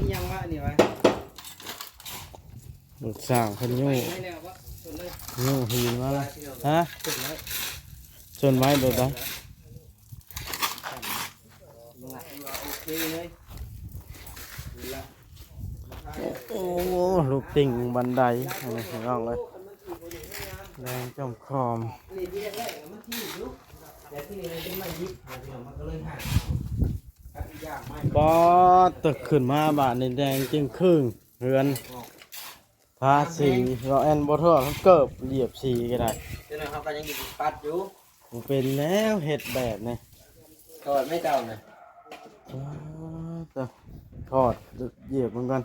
ອີ່ຫຍັງວະອັນນີ້ວະ? ລູກຊ່າງເພິ່ນຍູ້ ໃຫ້ແລ້ວວະ? ຊົນເລີຍ ຍູ້ຫີນມາແລ້ວ. ຮະ? ຊົນເລີຍ ຊົນໄມ້ໂດດໄດ້. ໂອເຄເລີຍ. ໂອ້ ລູກຕິ່ງບັນໄດ ພີ່ນ້ອງເອີຍ. ແດງຈ້ອມຂອມ. ປາດ ຕຶກຂຶ້ນມາບາດນີ້ແດງຈຶ່ງຄຶ່ງເຮືອນ. ທາສີ ເວົ້າແອນບໍ່ທົ່ວ ເກີບຢຽບສີກໍໄດ້. ເຈົ້າໜ້ອຍເຮົາກໍຍັງຊິປັດຢູ່. ບໍ່ເປັນແລ້ວ ເຮັດແບບນີ້. ຖອດແມ່ເຈົ້ານະ. ເອີ ຖອດຢຽບເບິ່ງກ່ອນ.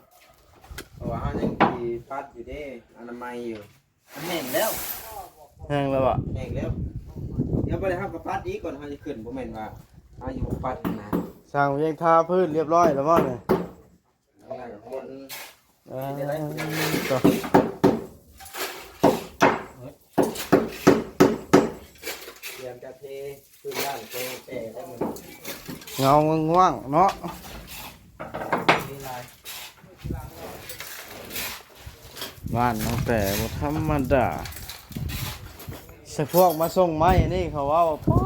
ເພາະວ່າເຮົາຍັງຊິປັດຢູ່ເດ້ ອະນາໄມຢູ່. ມັນແຫ້ງແລ້ວ. ແຫ້ງແລ້ວບໍ? ແຫ້ງແລ້ວ. ດຽວບັດນີ້ເຮົາກໍປັດອີກ ກ່ອນເຮົາຈະຂຶ້ນ. ບໍ່ແມ່ນວ່າເຮົາຢູ່ປັດນະ. ຊ່າງວຽງທາພື້ນຮຽບຮ້ອຍແລ້ວບໍນີ້? ເອີ ຕຽມຈະເທພື້ນບ້ານແຕ່ ແຕ່ແລ້ວມັນ ເງົາງ່ວງໆເນາະ. ບ້ານນ້ອງແຕບໍ່ທຳມະດາ. ສະພວກມາສົ່ງໄມ້ນີ້ເຂົາເວົ້າ ປາ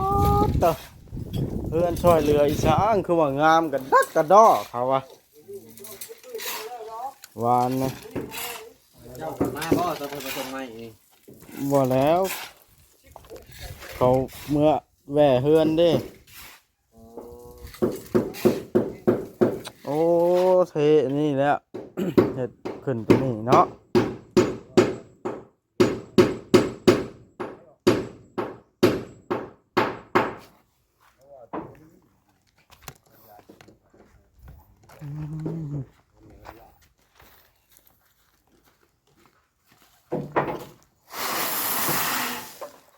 ດເຕີ ເຮືອນຊ່ອຍເຫຼືອອີ່ຫຍັງ ຄືວ່າງາມກະດັກກະດໍ້ ເຂົາວ່າ. ວານນະ ເຈົ້າກໍມາບໍ່? ຕອນເພິ່ນມາສົ່ງໄມ້ນີ້. ບໍ່ແລ້ວ ເຂົາເມືອແວ່ເຮືອນເດ້. ອໍ ໂອ້ ເທນີ້ແຫຼະ ເຮັດຂຶ້ນຕົວນີ້ເນາະ.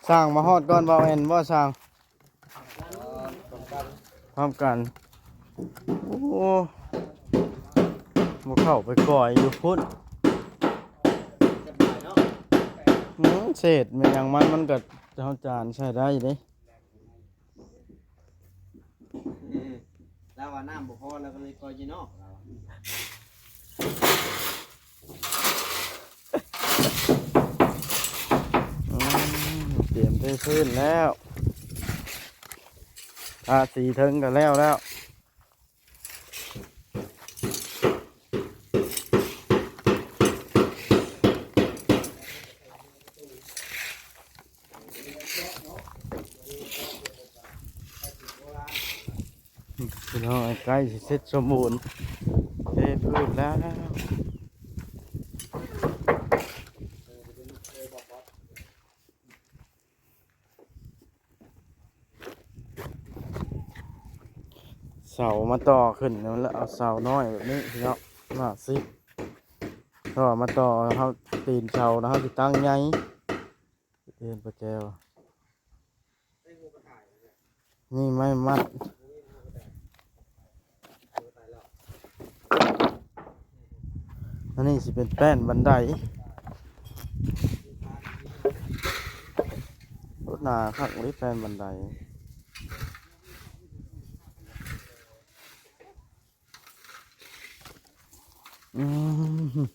ຊ່າງມາຮອດກ່ອນ ເວົ້າແອນບໍ່ຊ່າງ? ພ້ອມກັນ. ໂອ້ ບໍ່ເຂົ້າໄປກ່ອຍຢູ່ພຸ້ນ. ອືມ ເສດແມ່ນຫຍັງມັນ ມັນກໍເຮົາຈານໃຊ້ໄດ້ເດ້. ລາວວ່ານ້ຳບໍ່ພໍ ລາວກໍເລີຍກ່ອຍຢູ່ນອກ ລາວ. ອືມ ຕຽມເທພື້ນແລ້ວ ທາສີເທິງກໍແລ້ວແລ້ວ. ພີ່ນ້ອງ ໃກ້ຊິເສັດສົມບູນ ເທພື້ນແລ້ວ. ເສົາມາຕໍ່ຂຶ້ນ ແລ້ວເອົາເສົານ້ອຍແບບນີ້ພີ່ນ້ອງ ຫ້າສິບ ເພາະວ່າມາຕໍ່ເຮົາ ຕີນເສົານະ ເຮົາຊິຕັ້ງໃຫຍ່. ເຫັນປະແຈວ ນີ້ໄມ້ມັດ. ອັນນີ້ຊິເປັນແປ້ນບັນໄດ. ໂອ້ ໜາຄັກເລີຍແປ້ນບັນໄດ. ອືມ.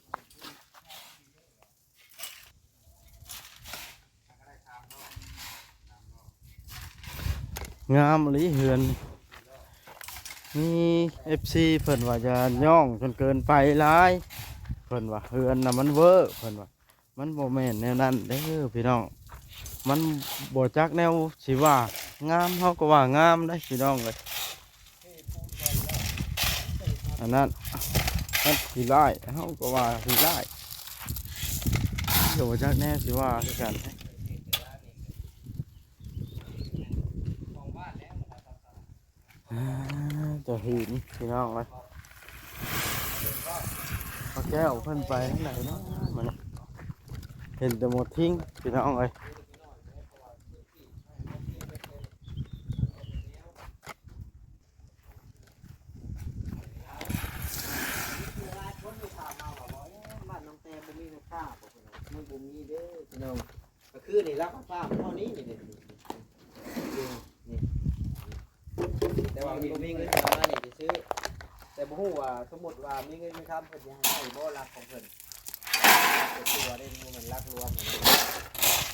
ງາມອີ່ຫຼີເຮືອນ. ມີເອັຟຊີເພິ່ນວ່າຢ່າຍ້ອງຈົນເກີນໄປຫຼາຍ ເພິ່ນວ່າເຮືອນນະມັນເວີ ເພິ່ນວ່າ. ມັນບໍ່ແມ່ນແນວນັ້ນເດີພີ່ນ້ອງ ມັນບໍ່ຈັກແນວຊິວ່າ ງາມເຮົາກໍວ່າງາມໄດ໋ພີ່ນ້ອງເອີຍ. ອັນນັ້ນມັນຂີ້ຮ້າຍ ເຮົາກໍວ່າຂີ້ຮ້າຍ ກໍບໍ່ຈັກແນວຊິວ່າຄືກັນ. ອ່າ ເຈົ້າຫີນພີ່ນ້ອງເອີຍ ພໍ່ແກ້ວເພິ່ນໄປທາງໃດເນາະມື້ນີ້ ເຫັນແຕ່ໝົດທິງພີ່ນ້ອງເອີຍ. ຫຼາຍຄົນນີ້ຖາມມາວ່າ ເອີ ບ້ານນ້ອງແຕບໍ່ມີແມ່ຄ້າບໍ່? ພີ່ນ້ອງ ມັນບໍ່ມີເດີພີ່ນ້ອງ. ກໍຄືນີ້ລະ ປາປາເທົ່ານີ້ນີ້ ນີ້ ນີ້ ນີ້ ແຕ່ວ່າມີ ມີເງິນມານີ້ຊິຊື້ ແຕ່ບໍ່ ຮູ້ວ່າສົມມຸດວ່າມີເງິນມີຄຳ ເພິ່ນຊິໃຫ້ໃຊ້ບໍ່ ຫຼັກຂອງເພິ່ນ ເປັນຕົວເດ້ ບໍ່ແມ່ນຫຼັກລວມນະ.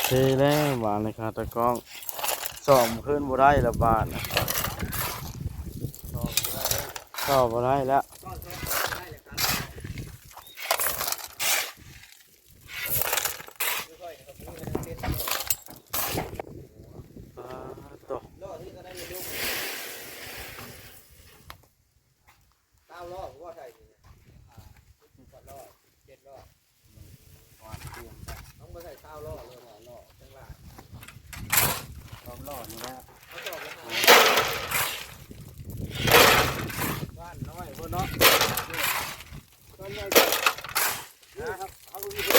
ເທແລ້ວບາດນີ້ ຂາຕາກ້ອງ ສ້ອມຄືນບໍ່ໄດ້ລະບາດນີ້ ສ້ອມບໍ່ໄດ້ແລ້ວ. ປາດໂທ້ ຊາວລໍ້ບໍ່ໃສ່ນີ້ ແປດລໍ້ ເຈັດລໍ້ ຕ້ອງບໍ່ໃສ່ຊາວລໍ້ເລີຍ ລໍ້ຈັກຫຼາຍ ສອງລໍ້ນີ້ແຫຼະ ເຂົາຈອດແລ້ວ ບ້ານນ້ອຍພຸ້ນເນາະ ສ່ວນໃຫຍ່ ນີ້ ເຮົາ ເຮົາມີຄົນ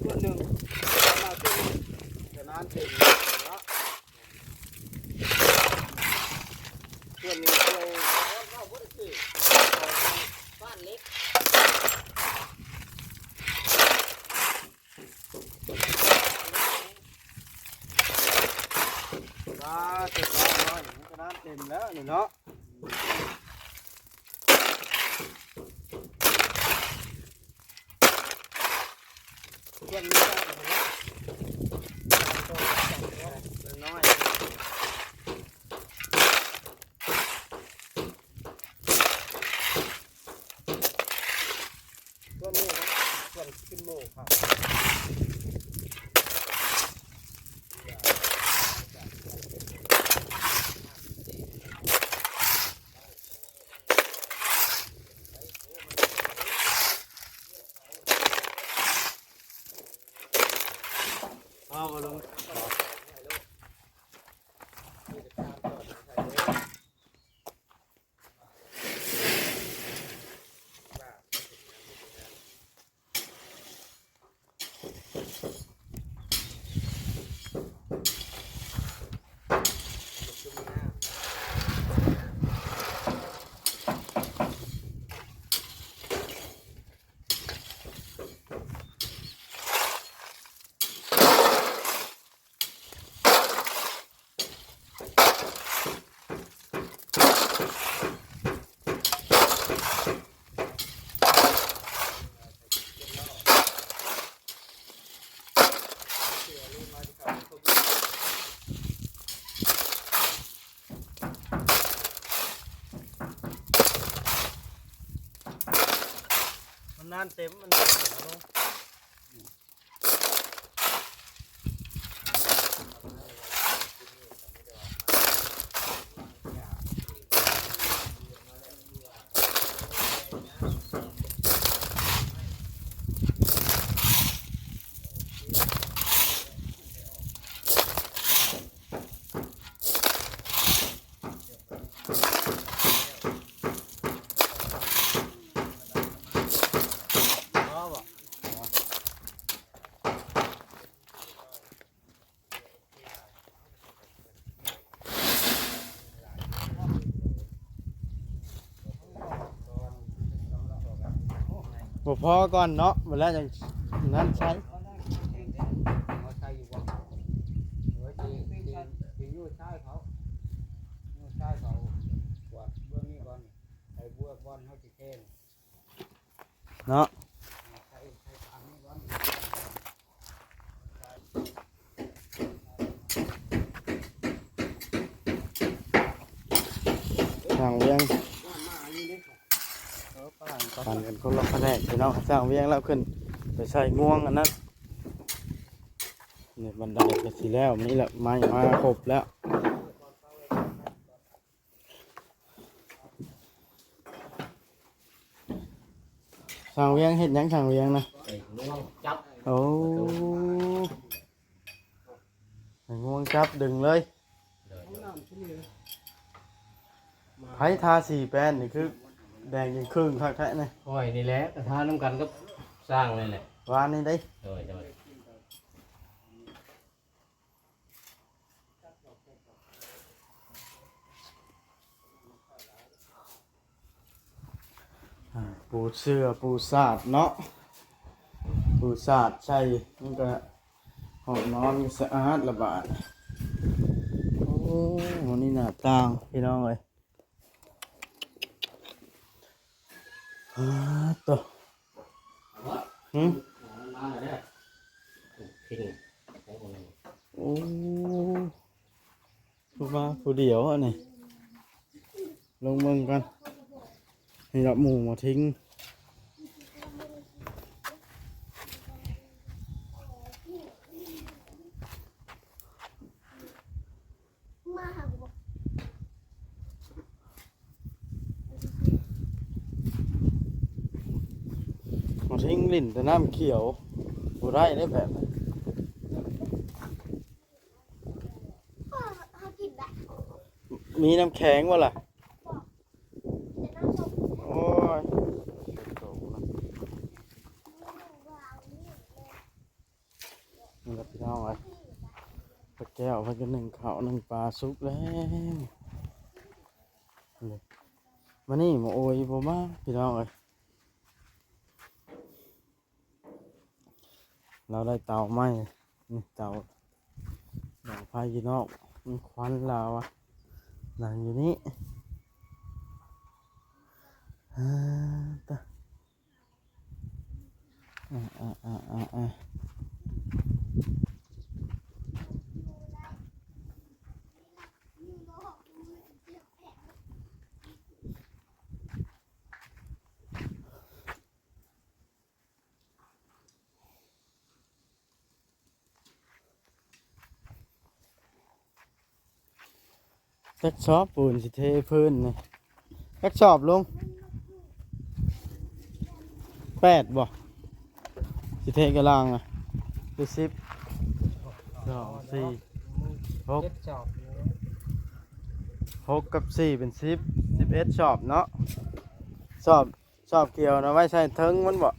ຄົນໜຶ່ງ ເອົາມາເປັນຂະໜານເປັນເນາະ ສ່ວນນີ້ເຂົາ ບ້ານເລັກ ປາດ ເຈັດຮ້ອຍ ຂະໜານເຕັມແລ້ວນີ້ເນາະ. ສ່ວນນີ້ນະ ສ່ວນຂຶ້ນໂມກ ເອົາບໍ່ລົງ ມັນນານເຕັມ ມັນເຕັມແລ້ວເນາະ. ບໍ່ພໍກ່ອນເນາະ ເວລາຈັ່ງນັ້ນໃຊ້ ເຮົາໃຊ້ຢູ່ບໍ່ ເອີ ຊິ ຊິ ຊິຢູ່ຊ້າຍເຂົາ ຢູ່ຊ້າຍເຂົາ ກວດເບິ່ງນີ້ກ່ອນ ໃສ່ບວກບ່ອນເຮົາຊິເທ ເນາະ ຊ່າງວຽງ ປັ່ນກັນຄົນລະພະແນກພີ່ນ້ອງ. ຊ່າງວຽງລາວຂຶ້ນໄປໃສ່ງວງອັນນັ້ນ ນີ້ບັນໄດກໍຊິແລ້ວ ນີ້ແຫຼະ ໄມ້ມາຄົບແລ້ວ. ຊ່າງວຽງເຮັດຫຍັງ ຊ່າງວຽງນະ? ໃສ່ງວງຈັບ. ໂອ້ ໃສ່ງວງຈັບດຶງເລີຍ. ໂດຍ ໂດຍ. ໃຜທາສີແປ້ນນີ້ຄືແດງຈຶ່ງຄຶ່ງຄັກແທ້ນີ້? ຂ້ອຍນີ້ແຫຼະ ກໍທານຳກັນກັບຊ່າງນີ້ແຫຼະ ວານນີ້ເດ້. ໂດຍ ໂດຍ. ອ່າ ປູເສື່ອປູສາດເນາະ ປູສາດໃສ່ ມັນກະ ຫ້ອງນອນກໍສະອາດລະບາດ. ໂອ້ ນີ້ໜ້າຕ່າງພີ່ນ້ອງເອີຍ. ອາໂຕ ຫຶ ໂອ້ ຄືມາຜູ້ດຽວອັນນີ້. ລົງເບິ່ງກ່ອນ. ນີ້ລະໝູ່ໝາທິງ. ໝາທິງຫຼິ້ນແຕ່ນ້ຳຂຽວ ບໍ່ໄດ້ເດ້ແບບ ມີນ້ຳແຂງບໍ່ລະ? ໂອ້ຍ ນີ້ລະພີ່ນ້ອງເອີຍ ປ້າແກ້ວເພິ່ນກໍໜຶ້ງເຂົ້າໜຶ້ງປາສຸກແລ້ວ. ມື້ນີ້ໝໍໂອຍບໍ່ມາພີ່ນ້ອງເອີຍ. ລາວໄດ້ເຕົາໃໝ່ ນີ້ເຕົາດັງໄຟຢູ່ນອກ ມີຄວັນລາວອະ ນັ່ງຢູ່ນີ້. ອາ ຕະ ອາ ອາ ອາ ອາ ອາ. ຈັກສອບປູນຊິເທພື້ນນີ້ ຈັກສອບລຸງ? ແປດບໍ່? ຊິເທກະລາງນະ ຫຼື ສິບ? ສອງ ສີ່ ຫົກ ເຈັດສອບຢູ່ ຫົກກັບສີ່ເປັນສິບ ສິບເອັດສອບເນາະ. ສອບ ສອບຂຽວນະ ໄວ້ໃສ່ເທິງມັນບໍ່?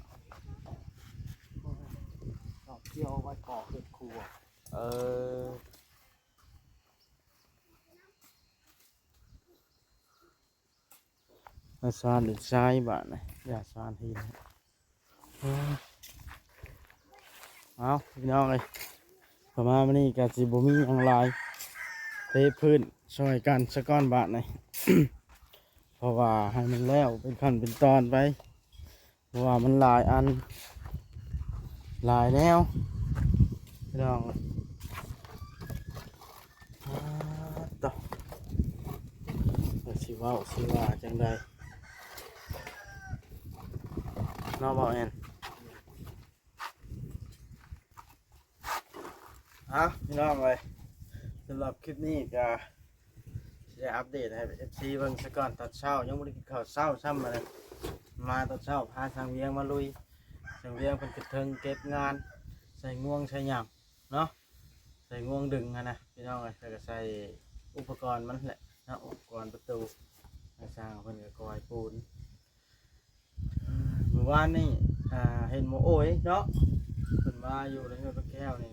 ສອບຂຽວໄວ້ກໍ່ເຮັດຄົວ. ເອີ ມາສານດິນຊາຍບາດນີ້ ຢ່າສານຫີນ. ເອີ ເອົາ ພີ່ນ້ອງເອີຍ ເຂົ້າມາມື້ນີ້ກໍຊິບໍ່ມີຫຍັງຫຼາຍ ເທພື້ນຊ່ອຍກັນສະກ່ອນບາດນີ້ ເພາະວ່າໃຫ້ມັນແລ້ວເປັນຂັ້ນເປັນຕອນໄປ ເພາະວ່າມັນຫຼາຍອັນຫຼາຍແນວ ພີ່ນ້ອງ. ອາ ຕະ ວ່າຊິເວົ້າຊິວ່າຈັ່ງໃດເນາະ ເວົ້າແອນ. ເອົາ ພີ່ນ້ອງເອີຍ ສຳລັບຄລິບນີ້ກໍຊິໄດ້ອັບເດດໃຫ້ເອັຟຊີເບິ່ງສະກ່ອນ. ຕອນເຊົ້າຍັງບໍ່ໄດ້ກິນເຂົ້າເຊົ້າຊ້ຳ ມາຕອນເຊົ້າພາຊ່າງວຽງມາລຸຍ ຊ່າງວຽງເພິ່ນຂຶ້ນເທິງເກັບງານ ໃສ່ງວງໃສ່ຫຍັງເນາະ ໃສ່ງວງດຶງຫັ້ນນະ ພີ່ນ້ອງເອີຍ. ແລ້ວກໍໃສ່ອຸປະກອນມັນແຫຼະເນາະ ອຸປະກອນປະຕູ ຊ່າງເພິ່ນກໍກ່ອຍປູນ. ມື້ວານນີ້ ອ່າ ເຫັນໝໍໂອຍເນາະ ເພິ່ນມາຢູ່ໃນເຮືອນປ້າແກ້ວນີ້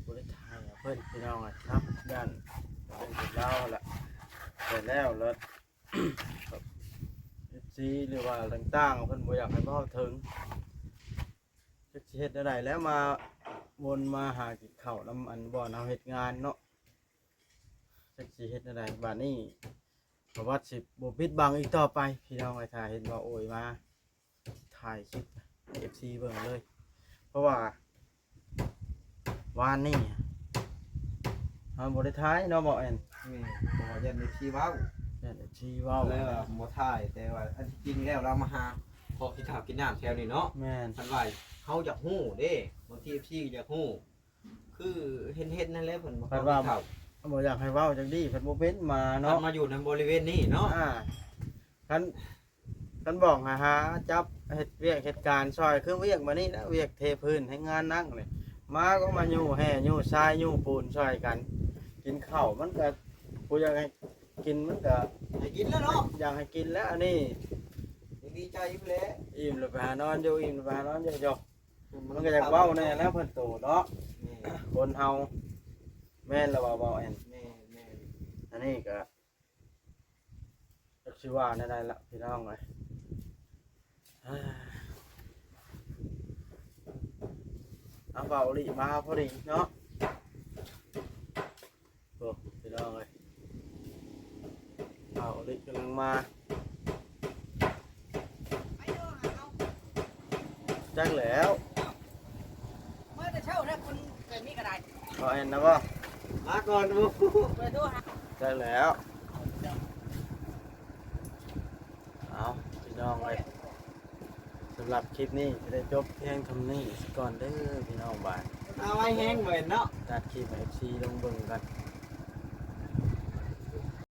ບໍ່ໄດ້ຖ່າຍໃຫ້ເພິ່ນ ພີ່ນ້ອງເອີຍເນາະ ຢ້ານເປັນລາວແຫຼະ ແຕ່ແລ້ວລະ ເອັຟຊີ ຫຼືວ່າຕ່າງໆ ເພິ່ນບໍ່ຢາກໃຫ້ເວົ້າເຖິງ ຈັກຊິເຮັດແນວໃດແລ້ວ ມາວົນມາຫາກິນເຂົ້ານຳ ອັນ ບ່ອນເຮົາເຮັດງານເນາະ. ຈັກຊິເຮັດແນວໃດບາດນີ້ ປະຫວັດຊິບໍ່ປິດບັງອີກຕໍ່ໄປ ພີ່ນ້ອງເອີຍ. ຖ້າເຫັນວ່າໂອຍມາຖ່າຍຄລິບໃຫ້ເອັຟຊີເບິ່ງເລີຍ ເພາະວ່າວານນີ້ເຮົາບໍ່ໄດ້ຖ່າຍເນາະ ບໍ່ແອນ? ແມ່ນ ເພາະວ່າຢ້ານເອັຟຊີເວົ້າ ຢ້ານເອັຟຊີເວົ້າ ແລ້ວບໍ່ຖ່າຍ. ແຕ່ວ່າອັນທີ່ຈິງແລ້ວລາວມາຫາຂໍກິນເຂົ້າກິນນ້ຳແຖວນີ້ເນາະ. ແມ່ນ ຄັນວ່າເຮົາຢາກຮູ້ເດ້ ບາງທີເອັຟຊີກໍຢາກຮູ້ ຄືເຫັນເຮັດນັ້ນແຫຼະ ເພິ່ນບໍ່ ເພິ່ນວ່າ ເຂົ້າ ບໍ່ຢາກໃຫ້ເວົ້າຈັ່ງຊີ້ ເພິ່ນບໍ່ເປັນມາເນາະ ມາຢູ່ໃນບໍລິເວນນີ້ເນາະ. ອ່າ ຄັນ ຄັນບອກໃຫ້ຫາຈັບເຮັດວຽກເຮັດການຊ່ອຍ ຄືວຽກບາດນີ້ນະ ວຽກເທພື້ນແຮງງານໜັກນີ້ ມາກໍມາຍູ້ແຮ່ຍູ້ຊາຍຍູ້ປູນຊ່ອຍກັນ. ກິນເຂົ້າມັນກໍ ຜູ້ຢາກໃຫ້ກິນມັນກໍໃຫ້ກິນແລ້ວເນາະ ຢາກໃຫ້ກິນແລ້ວ. ອັນນີ້ຍັງດີໃຈຢູ່ແຫຼະ ອີ່ມແລ້ວໄປຫານອນຢູ່ ອີ່ມແລ້ວໄປຫານອນຢູ່. ມັນກໍຢາກເວົ້າແດ່ແລ້ວເພິ່ນໂຕເນາະ ແມ່ນ ຄົນເຮົາ ແມ່ນລະວ່າເວົ້າແອນ. ແມ່ນໆ ອັນນີ້ກໍຈັກຊິວ່າແນວໃດລະ ພີ່ນ້ອງເອີຍ. ອ່າ ເອົາ ບ່າວອາລິມາພໍດີເນາະ. ໂອ້ ພີ່ນ້ອງເອີຍ ບ່າວອາລິກຳລັງມາ. ຈັກແລ້ວ ມາແຕ່ເຊົ້າແລ້ວ ຄົນເກີດມີກໍໄດ້ ເຂົາແມ່ນນະບໍ່? ມາກ່ອນໝູ່ ເປີດໂທຫາ. ຈັກແລ້ວ ເອົາ ພີ່ນ້ອງເອີຍ ສຳລັບຄລິບນີ້ຈະໄດ້ຈົບພຽງເທົ່ານີ້ສາກ່ອນເດີພີ່ນ້ອງ. ບາດ ເອົາໄວ້ແຮງເວີ້ຍເນາະ ຕັດຄລິບໃຫ້ເອັຟຊີລົງເບິ່ງກັນ.